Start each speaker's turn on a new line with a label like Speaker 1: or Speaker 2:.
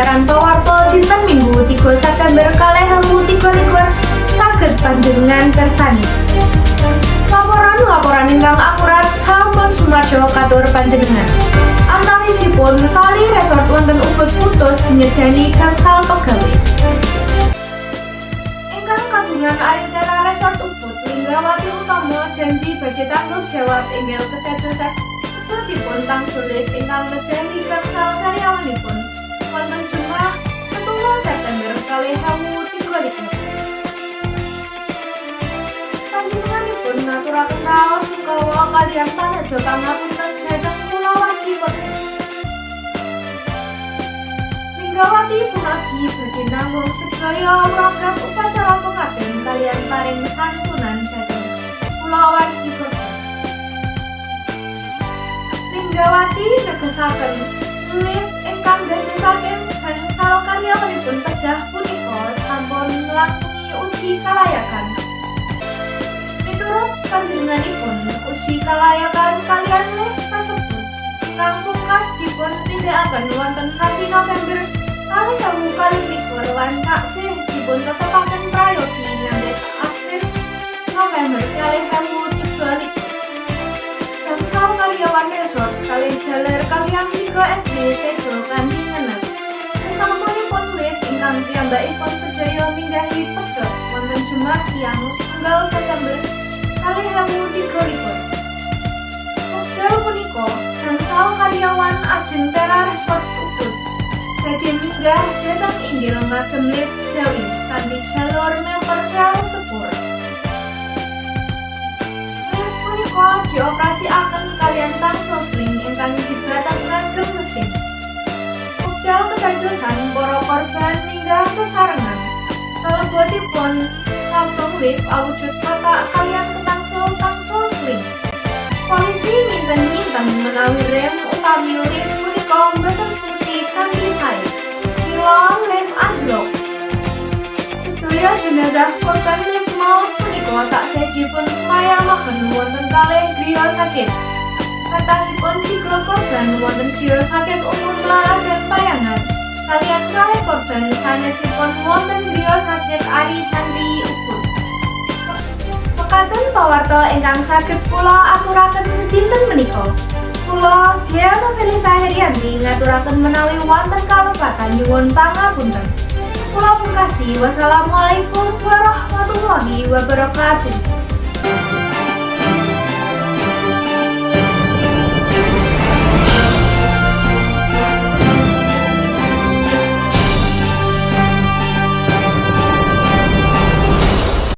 Speaker 1: Siaran Pawarta dinten Minggu 3 September 2023 saged panjenengan pirsani. Laporan-laporan ingkang akurat sampun sumadyo katur panjenengan. Antawisipun tali resort wonten Ubud putus nyedani gangsal pegawe. Ingkang kagungan Ariterra Resort Ubud, Linggawati Utomo, janji badhe tanggung jawab inggil kedadosan pedhotipun tangsul lift ingkang mejahi gangsal karyawanipun wonten Jumat 7 September 2023. Panjenenganipun ngaturaken raos sungkawa kaliyan panadha pangapunten dhateng kulawargi korban. Linggawati punagi badhe nanggung sedaya wragat upacara pekaben kaliyan paring santunan dhateng kulawargi korban. Linggawati negesaken lift ingkang dadosaken gangsal karyawanipun pejah punika sampun nglangkungi uji kalayakan. Miturut panjenenganipun, uji kalayakan kaliyan lift kasebut ingkang pungkas dipun tindakaken wonten sasi November 2022 lan taksih dipun tetepaken prayogi ngantos akhir November 2023. Gangsal karyawan resort kalih jaler kaliyan 3 SD seda kanthi ngenes. Sasampunipun lift ingkang piyambakipun sedaya minggahi pedhot wonten Jumat siang 1 September 2023. Wekdal punika gangsal karyawan ajeng Terra Resort Ubud badhe minggah dhateng inggil ngagem lift jawi kanthi jalur memper rel sepur. Lift punika dioperasikaken kaliyan tangsul sling ingkang jibatan ngagem mesin. Wekdal kedadosan para korban minggah sesarengan. Salebetipun tabung lift awujud kotak kaliyan ketangsul-tangsul sling. Polisi nginten-nginten menawi rem utami lift punika mboten fungsi kanthi sae. Mila lift anjlok. Sedaya jenazah korban lift maut punika taksih dipun semayamaken wonten kalih griya sakit. Kathahipun tiga korban wonten griya sakit umum Laladan Payangan. Kaliyan kalih korban sanesipun wonten griya sakit Ari Candi Ubud. Mekaten pawarta ingkang saged kula aturaken sedinten menika. Kula Dea Novelisa Herianti ngaturaken menawi wonten kalepatan nyuwun pangapunten. Kula pungkasi, wassalamualaikum warahmatullahi wabarakatuh.